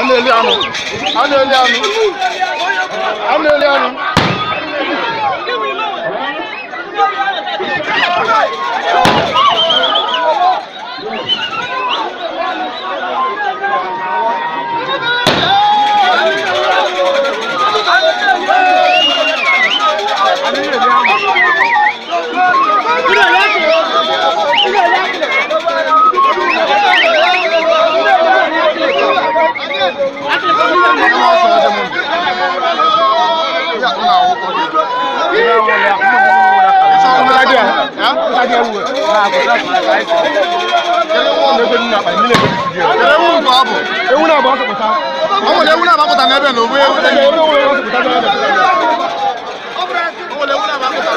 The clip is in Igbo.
Na-eli anụ, a na-eli anụ, a na-eli anụ. Ewu na-agba ọsọpụta. O nwere ewu na-agbapụta n'ebe na ogbu ewu. Ewu na-agba ọsọpụta n'ebe. O nwere ewu na-agbapụta.